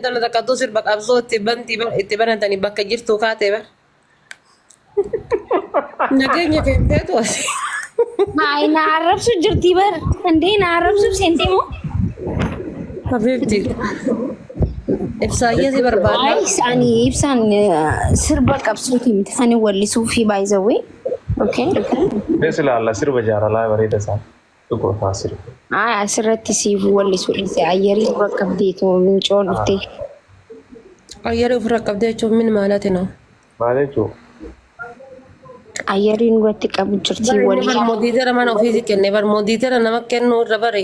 Tana takkattuu sirba qabsoo itti bantii itti banatanii bakka jirtu kaatee bar. Nageenya kee hin feetu asi. Hayi na arrabsu jirti bar. Indee na arrabsuuf seentee moo? Habiibti. Ibsaayyee si barbaadna. Ayi ani ibsaan sirba qabsootii miti kan wallisuu fi by the way. Okay. Mee sila alla sirba jaalalaa bareeda isaa. Dhuguma taa sirba. Ayi asirratti siif wallisuu dhiise ayyarii dura qabdeetu mincoon dhuftee. Ayyarii ofirra qabdee jechuun min maalati noo. Maal jechuu? Ayyarii nurratti qabu jirti Bar inni bar walii. moodiitera mana ofiisi kenne bar moodiitera nama kennuu irra bare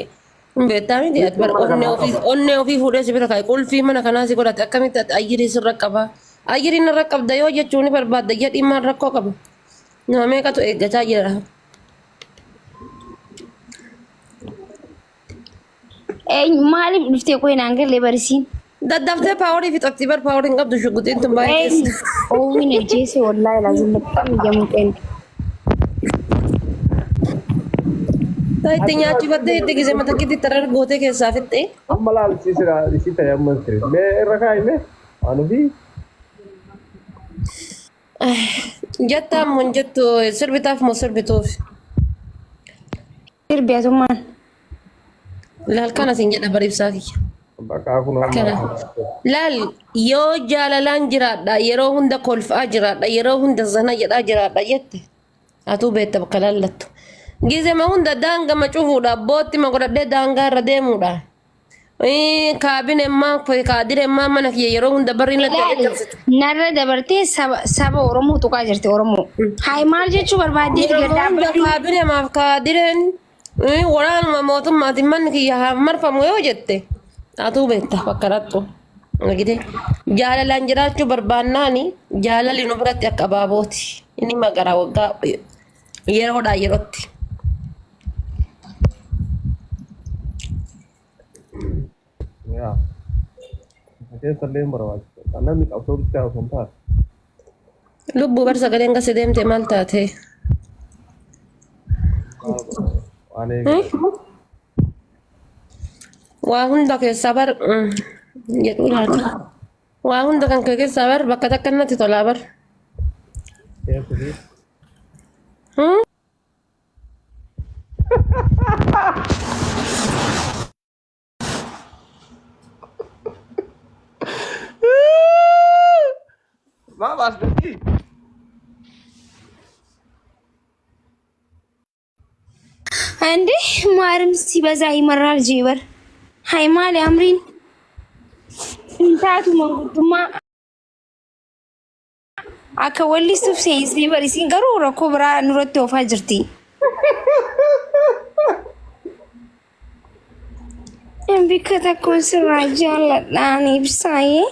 hin beektaa miti ati bar onnee ofii onnee ofii fuudhee si bira kaa'e qulfii mana kanaa si godhate akkamitti ati ayyirii sirra qaba ayyirii narra qabda yoo jechuun ni barbaadda jedhii maal rakkoo qaba nama meeqatu eeggachaa jira. Eenyu maaliif dhuftee qoy naan galle barisiin. Daddaftee paaworii fixatti bar paaworii hin qabdu shuguxiin tun baay'ee Eenyu keessa. oowwiin ajjeese wallaahi laazim በጣም እየሞቀኝ ነው። Taa itti nyaachifattee itti gisee mata kitti tarar gootee keessaa fixxee. Amma laal si sira si ta'e amma sirri. Mee irra kaa'i mee waan ofii. Jettaa moo hin jettu sirbitaaf moo sirbituuf? Sirbi atummaan. Laal kana sin jedha bar ibsaa kiyya. Bakka kun amma. Kana. Laal yoo jaalalaan jiraadha yeroo hunda kolfaa jiraadha yeroo hunda zana jedhaa jiraadha jette atuu beekta bakka laallattu. Gizema hunda daangama cufuudha abbootti ma godhadhee daangaa irra deemuudha. Kaabineen maa kaadireen maa mana kiyya yeroo hunda barriin natti Ilaali caccabsitu. narra dabartee saba saba Oromoo tuqaa jirti Oromoo. Hayi maal jechuu barbaaddeeti Yeroo gad hunda dhaabbadhu. kaabinemaaf kaadireen waraanuma mootummaatiin manni kiyya haa marfamu yoo jette atuu beekta bakka dhaqxu. Argite jaalalaan jiraachuu barbaannaani jaalalli nu biratti akka abaabooti. Inni magaraa waggaa yeroodhaa yerootti. Yaa. Isa keessa illee hin barbaachisa. Kan namni qabsoo bichaa osoo hin taane. Lubbuu bar sagaleen gasi deemte maal taate? Waan eegalu. Waa hunda keessaa bar jedhu laata. Waa hunda kan kee keessaa bar bakka takka natti tolaa bar. Keessa fi Maa baasdatti? እንዴ ማርም ሲበዛ ይመራል። ጄበር ሃይማል አምሪን እንታቱ መንጉዱማ akka wallistuuf seensisnee barisiin garuu rakkoo biraa nurratti oofaa jirti. Bikka takkoon sirraa jaalladhaan ibsaayee.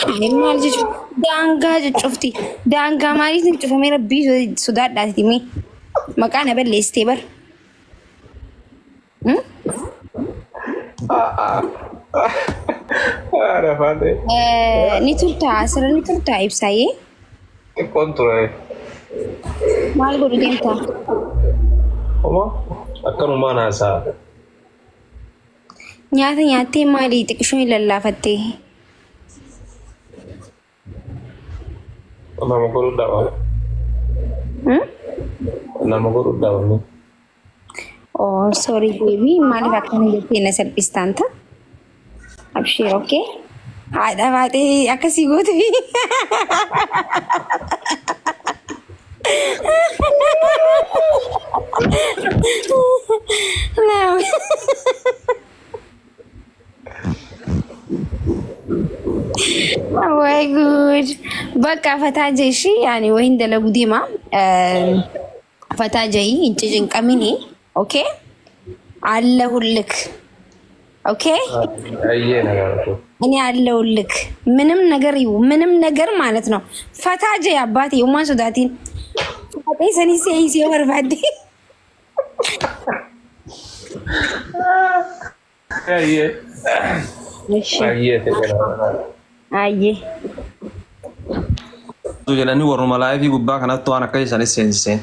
Hayi maal jechuun daangaa cuccufti. Daangaa maaliitiin cufamee rabbii sodaadhaati mee maqaa na balleessitee bar. Haadha faatee. Ni turtaa asirra ni turtaa ibsaayee. Xiqqoon ture. Maal godhu deemtaa? Homa akkanumaan haasa'a. Nyaata nyaattee maali xiqishoo hin lallaafattee? Nama godhu dhaba. Nama godhu dhaba. Oh, sorry baby. Maaliif akkana jettee na salphistaan ta'a? Abshiir, okay? Haadha baatee akkasii gootu. Way good. Bakka fataa jeshi yani wahin dalagu deema. Fataa jahi hin cicinqamini. Okay? አለሁልክ okay Ayyee nagaa እኔ አለሁልክ። ምንም ነገር ይሁ ምንም ነገር ማለት ነው። ፈታ ጀ አባቴ ኡማን ሶዳቲን ፋጤ ሰኒ ሲይ በርባዴ Ayyee. እሺ Ayyee ta'e አዬ jedhanii warruma live gubbaa kanatti waan akka isaanii seensiseen.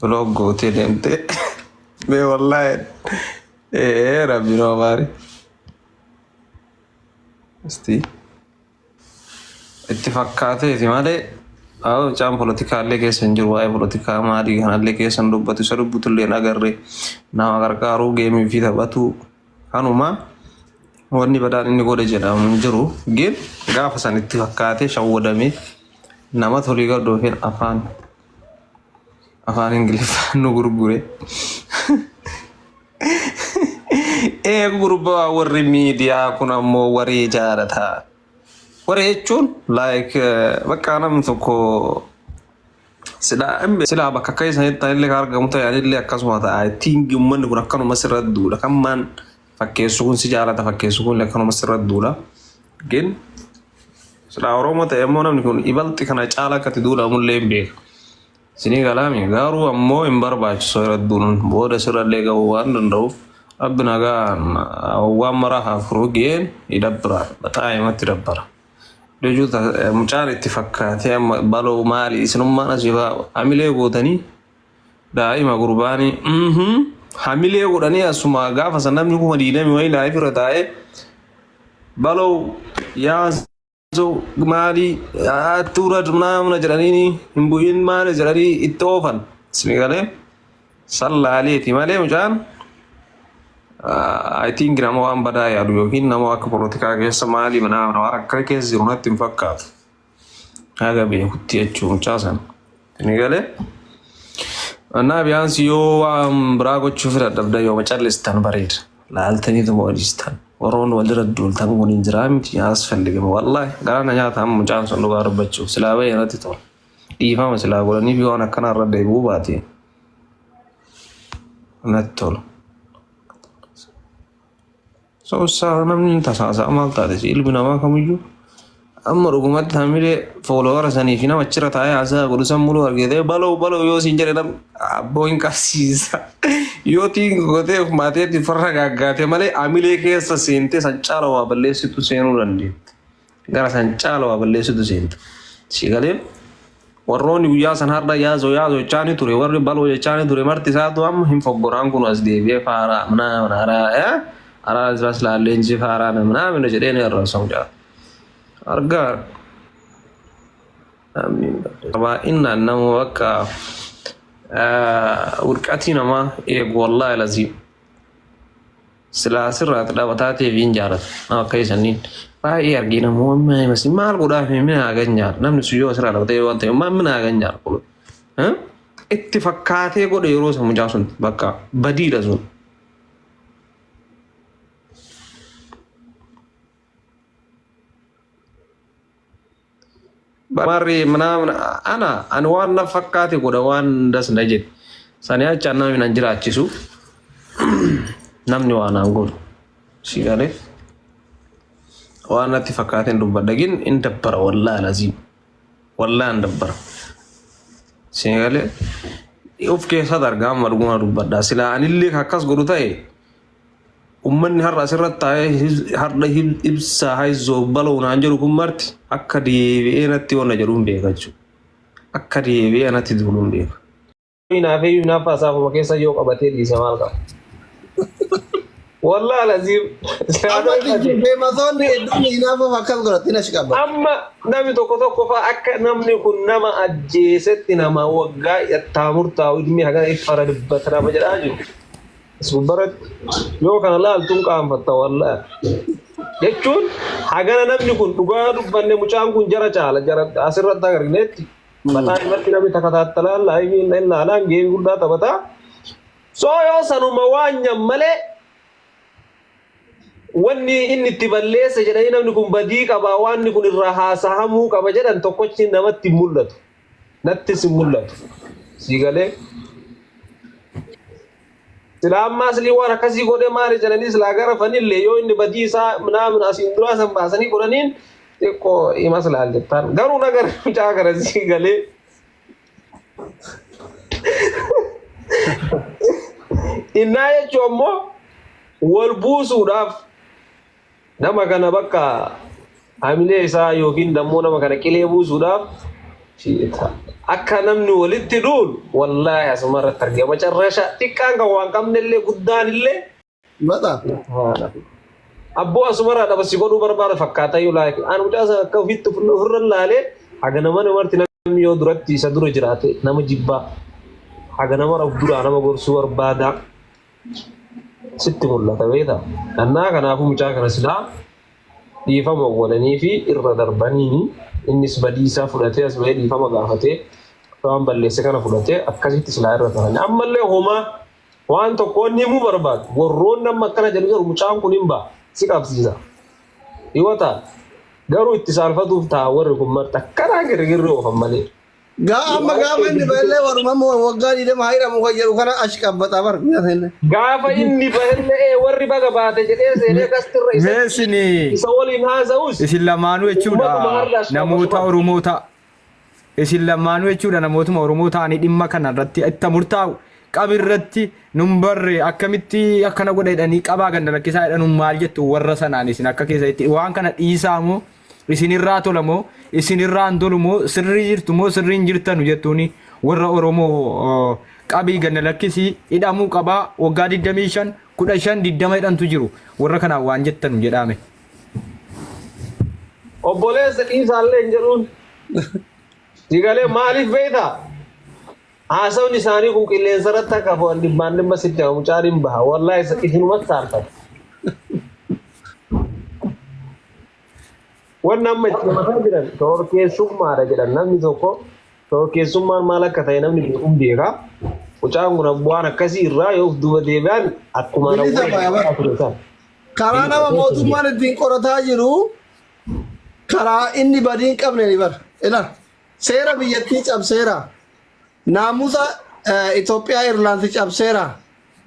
Block gootee deemtee. Mee wallaahi. Ee rabbi noo maari. Isti itti fakkaateeti malee awwa mucaan polotikaallee keessa hin jiru, waa'ee polotikaa maalii kanallee keessa hin dubbatu, isa dubbutullee hin agarre. Nama gargaaruu, geemii fi taphatu kanuma. Wanni badaan inni godhe jedhamu hin jiru. Gin gaafa san itti fakkaatee shawwadamee nama tolii gadhoofeen afaan Ingiliffaan nu gurgure. Ee gurbaa, warri miidiyaa kun ammoo waree jaalata. Waree jechuun like bakka namni tokko silaa bakka akka isanitti anillee kan argamu ta'e anillee akkasuma ta'a. I think uummanni kun akkanuma sirra duula. Kan maan fakkeessu kun si jaalata, fakkeessu kun akkanuma sirra duula. Gin silaa Oromoo ta'e immoo namni kun ibalxi kana caala akka itti duulamullee hin beeka. Isinii galaami, garuu ammoo hin barbaachisu irra duuluun, booda sirrallee ga'uu waan danda'uuf. Rabbi nagaan waan maraa haa furu. Geen idabbira, baxaa'imatti dabbara. Lujuu mucaan itti fakkaatee amma baloo maali isinummaan asii hamilee gootanii daa'ima gurbaanii hamilee godhanii asuma gaafa san namni 20,000 wayii live irra taa'ee baloo yaa maali tuura namna jedhanii hin bu'in maali jedhanii itti oofan. Isin galee sallaaleeti malee mucaan I think nama waan badaa yaadu yookiin nama akka polotikaa keessa maali manaa waan akka keessa jiru natti hin fakkaatu. Haga beekutti jechuun mucaa sana. Isin galee annaa biyaansi yoo waan biraa gochuu fedha dhabda yoo macallistan bareeda. Laaltaniituma waliistan. Warroon walirra duultan kun hin jiraa miti asfalligama. Wallaahi garaa na nyaata amma mucaan sun, dhugaa dubbachuuf silaa bahee natti tola. Dhiifama silaa godhanii fi waan akkanaa irra deebi'uu baate natti tola. Soosaa namni tasaasaa maal taate ilmi namaa kamiyyuu amma dhugumatti hamilee followera sanii fi nama achirra taa'ee haasaa godhu san muluu argitee baloo baloo yoo siin jedhe nam abboo hin qabsiisa. Yoo tiin gootee of maateetti farra gaaggaate malee hamilee keessa seentee san caala waa balleessitu seenuu dandeetti. Gara san caala waa balleessitu seenta. Si galee warroonni guyyaa san har'a yaazoo yaazoo jechaani ture, warri baloo jechaani ture marti isaatu amma hin foggoraan kun as deebi'ee faaraa ምናምን araa araa ይመስላል እንጂ ፋራ ነው ምናምን jedhee ni arrabsamu jaa. Argaa baay'inaan nama bakka wurqatii namaa eegu. Wallaahi laziim silaa asirraatti dhaabataatee fi hin jaalatu nama akka isaniin baay'ee argina. Namoonni maal godhaaf mina hagan namni sun yoo asirraa dhabatee waan ta'e maal mina hagan jaala itti fakkaatee godhe yeroo isa mucaa sun bakka badiidha sun. Marri ምናምን ana ani waan na fakkaate godha, waan das na jedhe sanii acha namni nan jiraachisu, namni waan aan godhu si galee waan natti fakkaateen dubbadha. Gin in dabbara, wallaahi laziim, wallaahi in dabbara. Si galee of keessatti argaa amma dhuguma dubbadha. Silaa anillee akkas godhu ta'e ummanni har'a asirratti taa'ee har'a ibsaa haizoo baloo naan jedhu kun marti akka deebi'ee natti onna jedhuun beeka jechuudha. Akka deebi'ee natti duuluun beeka. Hinaafee hinaaffaa isaafuma keessa yoo qabatee dhiise maal qaba? Wallaahi laziim. Amma feemasoonni hedduun hinaafuuf akkas godhatti na qaba. Amma namni tokko tokko fa'a akka namni kun nama ajjeesetti nama waggaa ittaa murtaa'u ilmi hagana iffara dubbata nama jedhaa jiru. As gubbaratti yoo kana laaltuun qaanfatta wallaahi. Jechuun hagana namni kun dhugaa dubbanne mucaan kun jara caala jara asirratti agarginetti mataa irratti namni takataattalaan liveiin ilaalaan geemii guddaa taphataa. So yoo sanuma waan malee wanni inni itti balleessa jedhanii namni kun badii qaba, wanni kun irraa haasahamuu qaba jedhan tokkochi namatti hin mul'atu. Nattis hin mul'atu. Si galee? Silaa amma aslii waan akkasii godhe maali jedhanii silaa gara fanillee yoo inni badii isaa ምናምን asiin duraa san baasanii godhaniin xiqqoo himas laal jettaan. Garuu nagar mucaa kana sii galee. Innaa jechuun ammoo wal buusuudhaaf nama kana bakka hamilee isaa yookiin dammoo nama kana qilee buusuudhaaf akka namni walitti duulu wallaahi asuma irratti argama. Macarrasha xiqqaan kan waan qabne illee guddaan illee. Mata. Abboo asumarraa dhaba si godhuu barbaada fakkaata iyyuu like an mucaa sana akka ofitti ofirra laalee haga nama namarti namni yoo duratti isa dura jiraate nama jibbaa haga nama of duraa nama gorsuu barbaada sitti mul'ata beekta. Annaa kanaafuu mucaa kana silaa dhiifama godhanii fi irra darbaniini innis badii isaa fudhatee as bahee dhiifama gaafatee waan balleesse kana fudhatee akkasitti silaa irra taranii ammallee homaa waan tokko wanni himuu barbaadu warroonni amma akkana jedhu jiru mucaan kun hin ba'a si qabsiisa yoo ta'a garuu itti saalfatuuf ta'a warri kun marti akkanaa girgirri oofan malee. Gaa amma gaafa inni ba'ellee waruma waggaa 20 haa hidhamu kan jedhu kana achi qabbataa bar. Gaafa inni bahellee ee warri baga baate jedhee seenee gastirra isa Mee isin isa waliin haasa'us isin lamaanuu jechuudha uummatuma har'a as namoota qabatu. Oromoo ta'a. Isin lamaanuu jechuudha namootuma Oromoo ta'anii dhimma kana irratti itti murtaa'u qabi irratti nun barre akkamitti akkana godha jedhanii qabaa ganda lakkisaa jedhan maal jettu warra sanaan isin akka keessatti waan kana dhiisaa moo isinirraa tola moo isinirraa hin tolu moo sirrii jirtu moo sirrii hin jirtanu jettuuni warra Oromoo qabii ganda lakkisii hidhamuu qabaa waggaa 25 15 20 hidhantu jiru warra kanaan waan jettanu jedhaame. Obboleessa dhiisaallee hin jedhuun. Sigalee maaliif beektaa? Haasawni isaanii kun qilleensa irratti akka fo'an dhibbaan dhibba sitti hamu mucaan hin baha. Wallaahi isinumatti saalfata. Wanni amma itti mataa jiran shororkeessummaadha jedhan namni tokko shororkeessummaan maal akka ta'e namni beeku hin beeka. Mucaan kun waan akkasii irraa yoo of duuba deebi'an akkuma Bilisa baya bara. ture sana. Karaa nama mootummaan ittiin qorataa jiru karaa inni badii hin qabne ni bara. Ila seera biyyattii cabseera. Naamusa Itoophiyaa Airlines cabseera.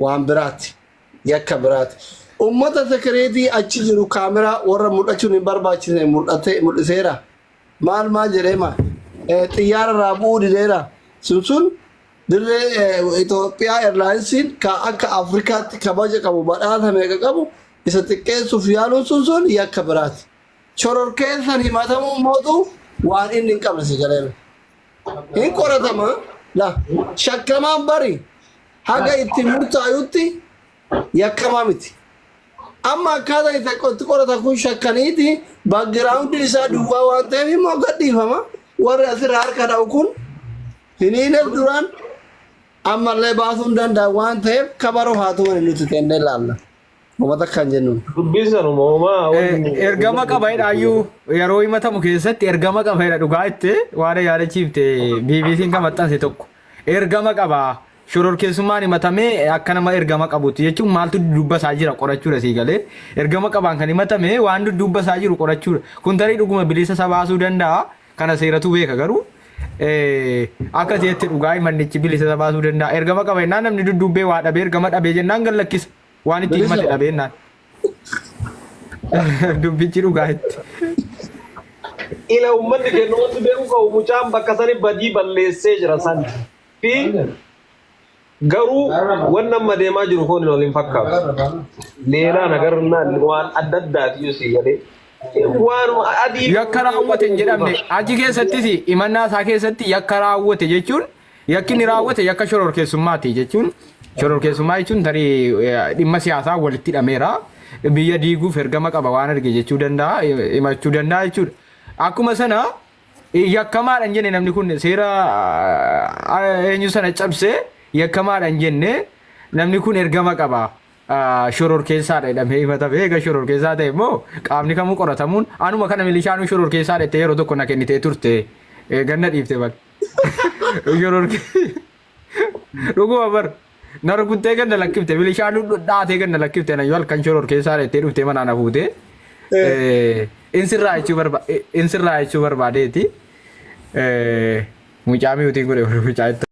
Waan biraati. Yakka biraati. Uummata sekireetii achi jiru kaameraa warra mul'achuun hin barbaachisne mul'ate mul'iseera. Maal maal jedhee ma xiyyaara irraa bu'uu dideera. Sun sun dirree Itoophiyaa Airlinesiin ka akka Afrikaatti kabaja qabu badhaasa meeqa qabu isa xiqqeessuuf yaaluun sun sun yakka biraati. Shororkeessan himatamuu mootu waan inni hin qabne si galeera. Hin qoratama. La shakkamaan bari haga itti murtaayutti yakkamaa miti. Amma akkaataa itti itti qoratan kun shakkaniiti background isaa duwwaa waan ta'eef immoo gadhiifama. Warri asirra harka dha'u kun hiniineef duraan ammallee baasuu hin danda'an waan ta'eef kabaroo haa tumani nuti tennee ilaalla. Uummata kan jennuun. Dubbiin sanuma homaa wanni Ergama qaba jedhaayyuu yeroo himatamu keessatti ergama qaba jedha dhugaa itti waan yaadachiifte BBC'n kan maxxanse tokko. Ergama qaba shororkeessummaan himatamee akka nama ergama qabutti jechuun maaltu dudduubba isaa jira qorachuudha sii galee ergama qabaan kan himatame waan dudduubba isaa jiru qorachuudha. Kun tarii dhuguma bilisa isa baasuu danda'a kana seeratu beeka garuu akka jetti dhugaa himannichi bilisa isa baasuu danda'a. Ergama qaba jennaan namni dudduubbee waa dhabee ergama dhabee jennaan gad lakkisa. Waan itti Bilisa himate dhabee jennaan. Dubbichi dhugaa itti. Ila uummanni kennu wanti beeku qabu mucaan bakka sani badii balleessee jira san fi garuu wanni amma deemaa jiru kun waliin fakkaatu. Leelaa nagarnaan waan adda addaati yoo sii galee. Waan adii Yakka raawwate hin jedhamne achi keessattis himannaa isaa keessatti yakka raawwate jechuun yakki inni raawwate yakka shororkeessummaati jechuun shororkeessummaa jechuun tarii dhimma siyaasaa walitti hidhameera biyya diiguuf ergama qaba waan arge jechuu danda'a himachuu danda'a jechuudha. Akkuma sana yakkamaadha hin jenne namni kun seera eenyu sana cabsee yakkamaadha hin jenne namni kun ergama qaba. Shororkeessaadha jedhamee himatame eega shororkeessaa ta'e immoo qaamni kamuu qoratamuun anuma kana milishaanuu shororkeessaadha jettee yeroo tokko na kennitee turte ganna dhiifte bal. Dhuguma bar na rukuttee ganna lakkifte milishaanuu dhaatee ganna lakkifte na yoo halkan shororkeessaadha jettee dhuftee manaa na fuutee. Insirraa jechuu barbaadeeti. Mucaa mi'uutiin godhe mucaa itti.